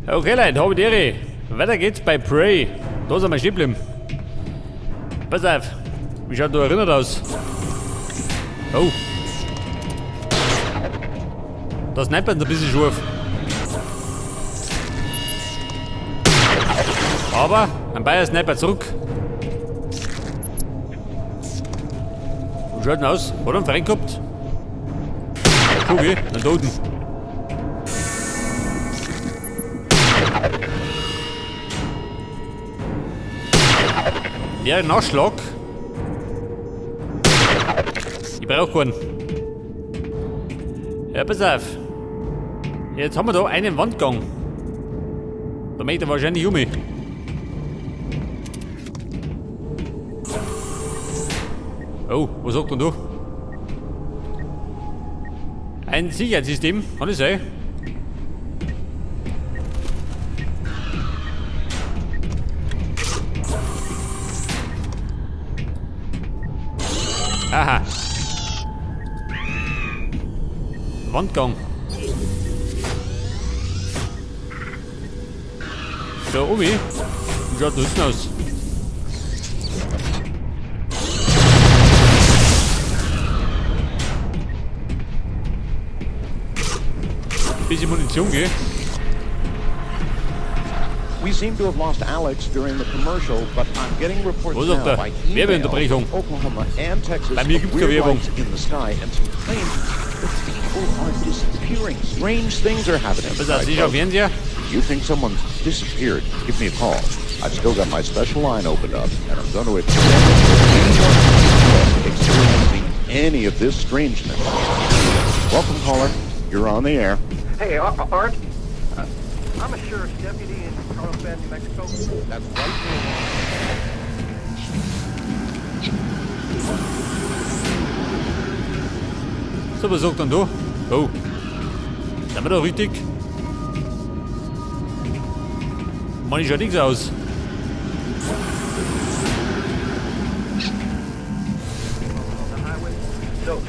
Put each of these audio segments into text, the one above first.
Okay, Leute, habe die Ehre. Weiter geht's bei Prey. Da sind wir stehen geblieben. Pass auf. Wie schaut da erinnert aus? Oh. Da snipern sie ein bisschen scharf. Aber ein Bayer Sniper zurück. Wie schaut denn aus? Hat er einen Freund gehabt? Kugel, einen Toten. Der Nachschlag. Ich brauch keinen. Ja, pass auf. Jetzt haben wir da einen Wandgang. Da möchte er wahrscheinlich um mich. Oh, was sagt denn du? Ein Sicherheitssystem, kann das sein? Aha. Wandgang. Da oben. Wie schaut das denn aus? Bisschen Munition, gell? We seem to have lost Alex during the commercial, but I'm getting reports Was sagt now er? by email Werbeunterbrechung. from Oklahoma and Texas Bei mir of gibt's keine weird Werbung. lights in the sky and some claims that people are disappearing. Strange things are happening. Pass auf, tonight, sicher folks. Fernseher. If you think someone's disappeared, give me a call. I've still got my special line opened up, and I'm going to extend it to anyone in the U.S. experiencing any of this strangeness. Welcome, caller. You're on the air. Hey, Art. I'm a sheriff's deputy in Carlsbad, New Mexico. That's right. So, was sagt denn du? Oh. Sind wir da richtig? Mann, ich schaut nichts aus. On the highway.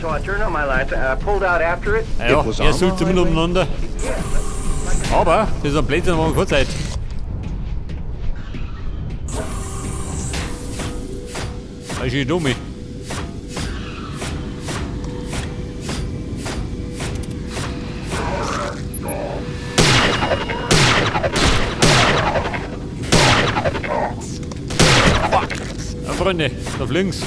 So I turned on my lights. I pulled out after it. Naja, It was er on the sucht immer highway? umeinander. Yeah, but like Aber das ist ein Blödsinn, aber kurz Zeit. Das ist dumm. Ja, Freunde, auf links.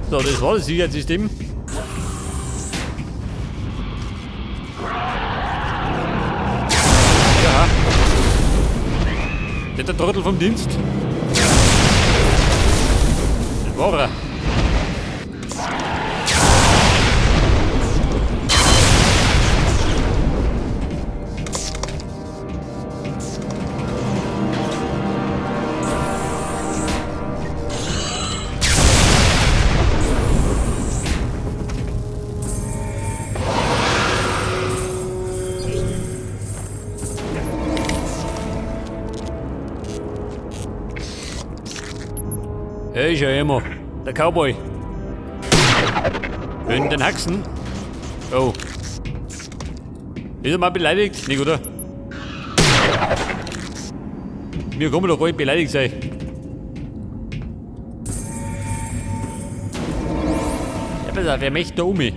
So, das war das Sicherheitssystem. Ja. Der Trottel vom Dienst. Das war er. Ja, ist ja immer. Der Cowboy. In den Haxen. Oh. Ist er mal beleidigt? Nicht, oder? Mir kann man doch gar nicht beleidigt sein. Ja, pass auf, wer möchte da um mich?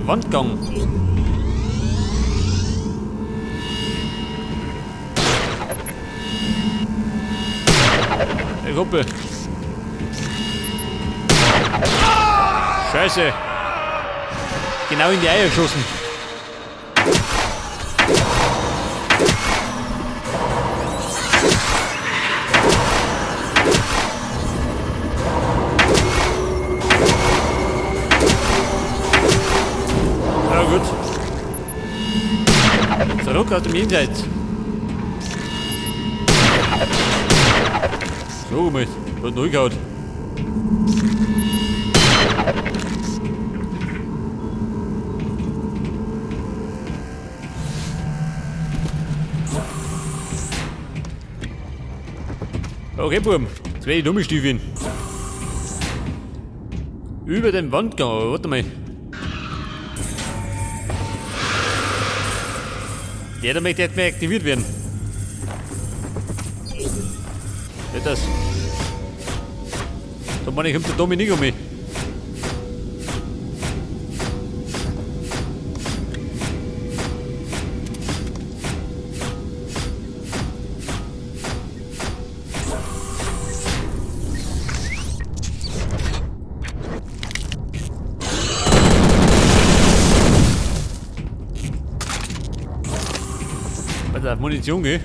Wandgang. Hey, Kumpel. Scheiße. Genau in die Eier geschossen. Ja gut. Zurück aus dem Jenseits. So, mal, hat neu gehauen. Okay, Buben, jetzt werde ich dumme Stiefeln. Über den Wandgang, warte mal. Der da möchte jetzt mehr aktiviert werden. Nicht das. Da meine ich, kommt der Dominik um mich. Auf Munition, gell?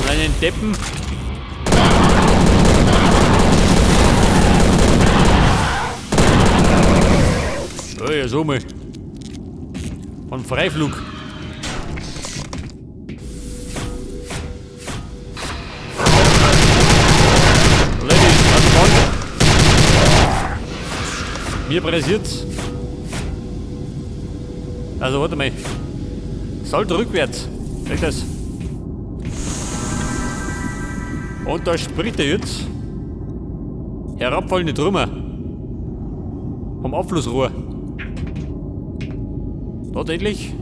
Und einen Deppen. Oh ja, so mal. Von Freiflug. Ladies, was Mir pressiert's. Also warte mal. Salto rückwärts. Weg das. Und da spricht er jetzt. Herabfallende Trümmer. Vom Abflussrohr. Tatsächlich.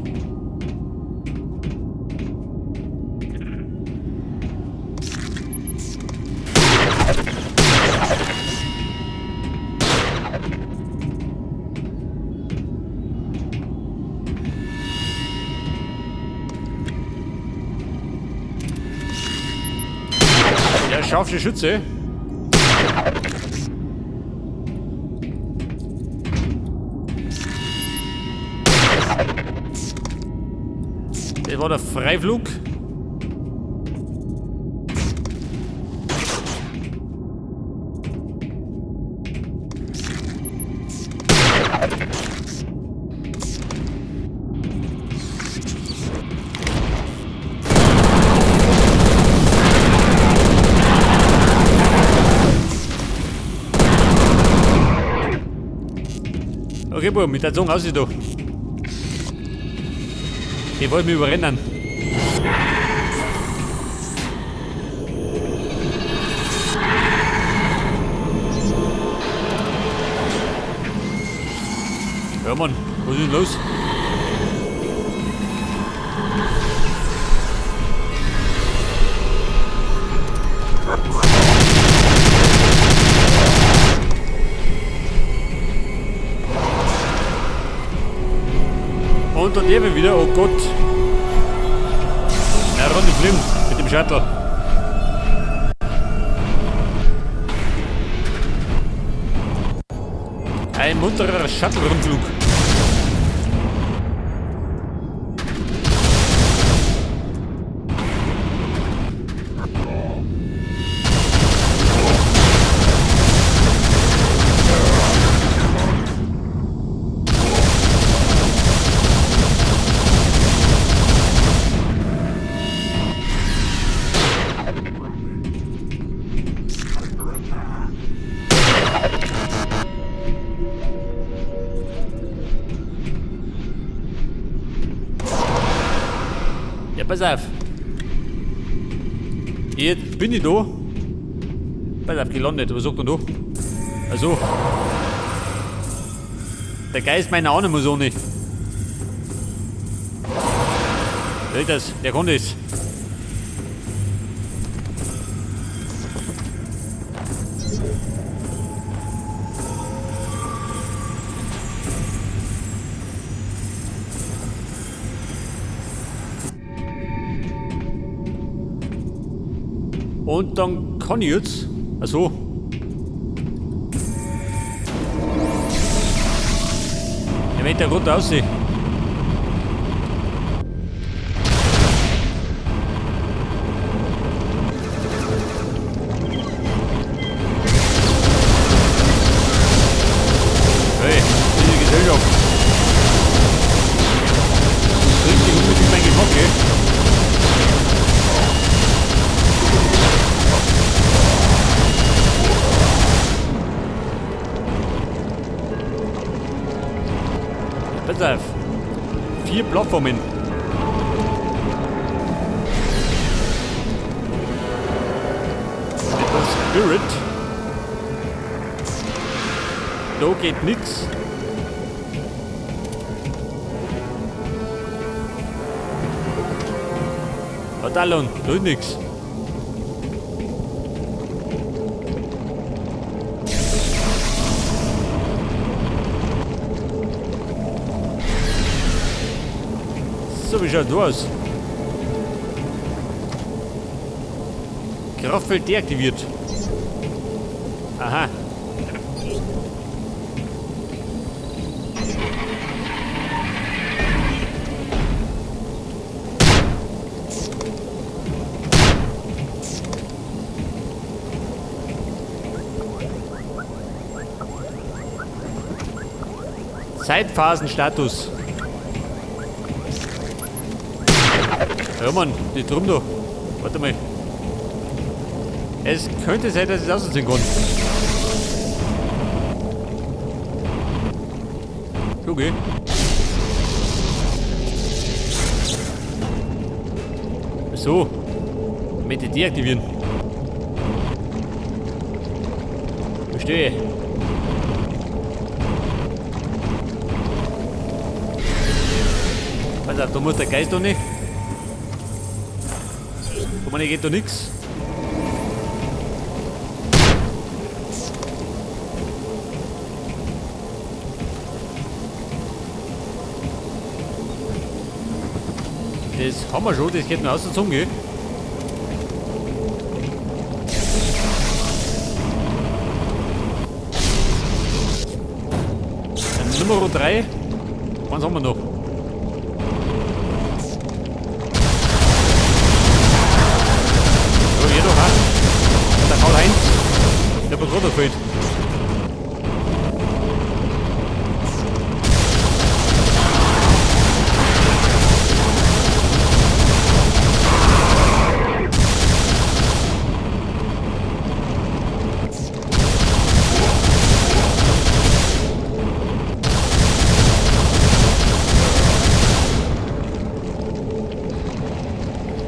Der scharfe Schütze. Das war der Freiflug. Okay, Bub, mit der Zunge aus da. Die wollen mich überrennen. Ja Mann, was ist denn los? Und dann der wieder, oh Gott. Na, Runde fliegen mit dem Shuttle. Ein munterer Shuttle-Rundflug. Ja, pass auf. Jetzt bin ich da. Pass auf, gelandet. Was sagt denn da? Also. Der Geist meiner Ahnen muss auch nicht. Der das, der kann das. Und dann kann ich jetzt. Also. Der Meter runter aussehen. Hey, diese Gesellschaft. Richtig unbedingt mein Geschmack, ey. 4 Plattformen. Mit der Spirit. Da geht nix. Talon, da ist nix. So, wie schaut das aus? Kraftfeld deaktiviert. Aha. Zeitphasenstatus. Ja Mann, die drum da. Warte mal. Es könnte sein, dass ich es ausziehen kann. Okay. So. Möchte deaktivieren. Verstehe. Pass auf, da muss der Geist noch nicht. Guck mal, hier geht da nix. Das haben wir schon, das geht noch aus der Zunge. Nummer 3. Was haben wir noch? So, hier doch auch. Der Karl-Heinz. Der hat gerade gefehlt.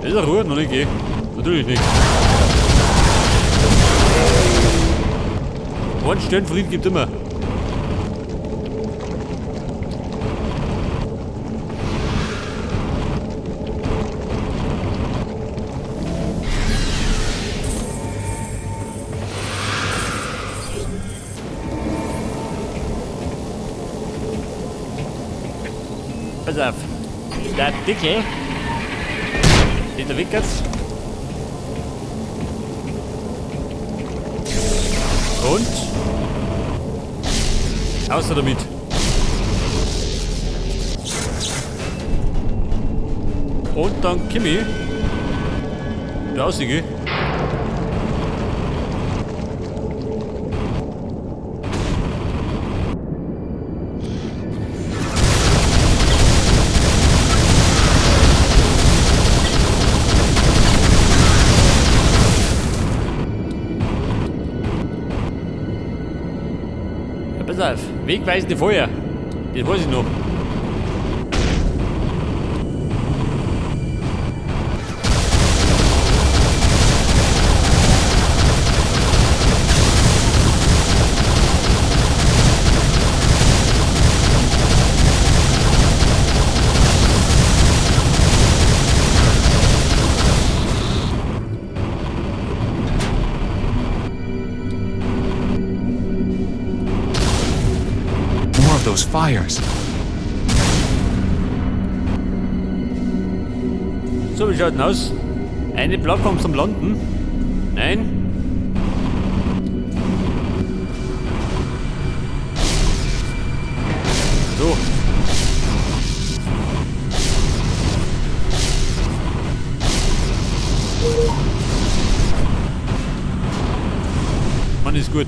Ist er Ruhe? Noch nicht, geh. Natürlich nicht. One Störenfried gibt immer. Pass auf. Der Dicke. Der Wickert. Und außer damit. Und dann Kimi. Da aussieht. Pass auf, wegweisende Feuer. Das weiß ich noch. Those fires. So, wie schaut denn aus? Eine Plattform zum Landen? Nein? So. Mann, ist gut.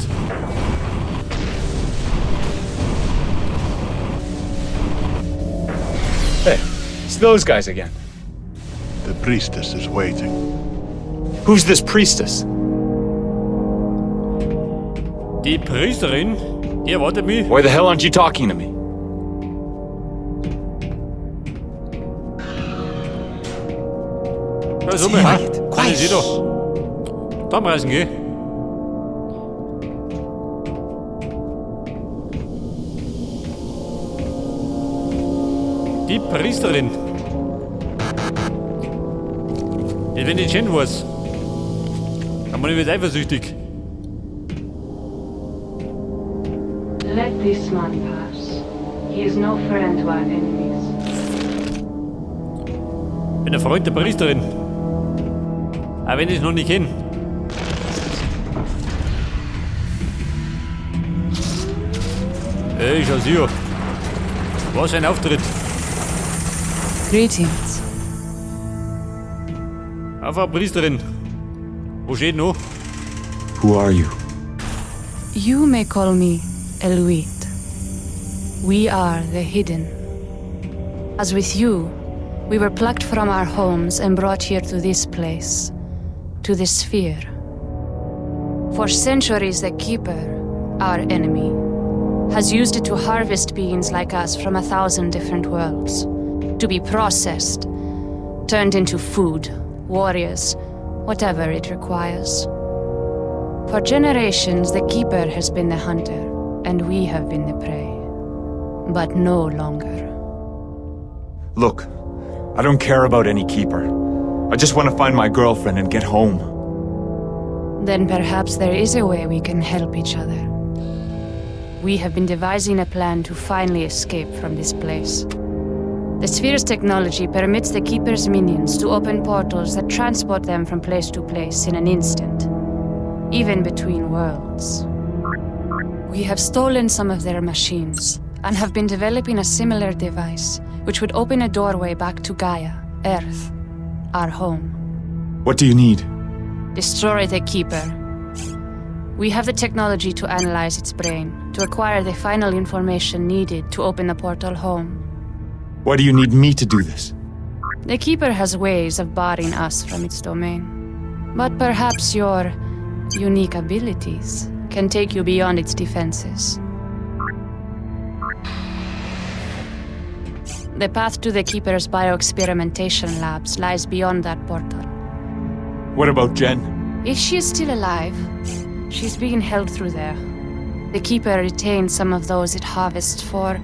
Hey, it's those guys again. The priestess is waiting. Who's this priestess? Die Priesterin, die erwartet mich. Why the hell aren't you talking to me? Schau so mal, Quiet, Kann ich quiet. sie da. Zusammenreißen, gell? Die Priesterin. Ja, wenn ich schön weiß. Dann bin ich wieder eifersüchtig. Let this man pass. He is no friend to our enemies. Bin ein Freund der Priesterin. Auch wenn ich es noch nicht kenne. Ey, schau sie an. Was ein Auftritt. Greetings. Auf, Frau Priesterin. Wo steht noch? Who are you? You may call me Eluit. We are the hidden. As with you, we were plucked from our homes and brought here to this place, to this sphere. For centuries, the Keeper, our enemy, has used it to harvest beings like us from 1,000 different worlds, to be processed, turned into food, warriors, whatever it requires. For generations, the Keeper has been the hunter, and we have been the prey. But no longer. Look, I don't care about any keeper. I just want to find my girlfriend and get home. Then perhaps there is a way we can help each other. We have been devising a plan to finally escape from this place. The sphere's technology permits the Keeper's minions to open portals that transport them from place to place in an instant, even between worlds. We have stolen some of their machines and have been developing a similar device, which would open a doorway back to Gaia, Earth, our home. What do you need? Destroy the Keeper. We have the technology to analyze its brain, to acquire the final information needed to open the portal home. Why do you need me to do this? The Keeper has ways of barring us from its domain. But perhaps your unique abilities can take you beyond its defenses. The path to the Keeper's bioexperimentation labs lies beyond that portal. What about Jen? If she is still alive, she's being held through there. The Keeper retains some of those it harvests for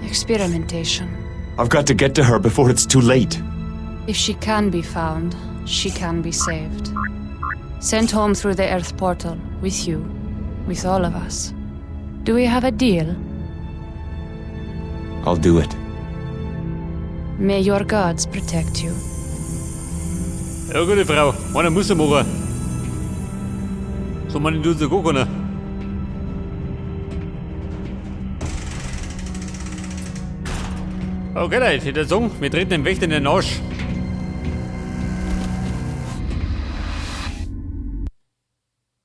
experimentation. I've got to get to her before it's too late. If she can be found, she can be saved. Sent home through the Earth portal, with you, with all of us. Do we have a deal? I'll do it. May your gods protect you. Ja, gute Frau. Einer muss er machen. So man tut so gar keiner. Okay, Leute, ich würde sagen, wir treten dem Wächter in den Arsch.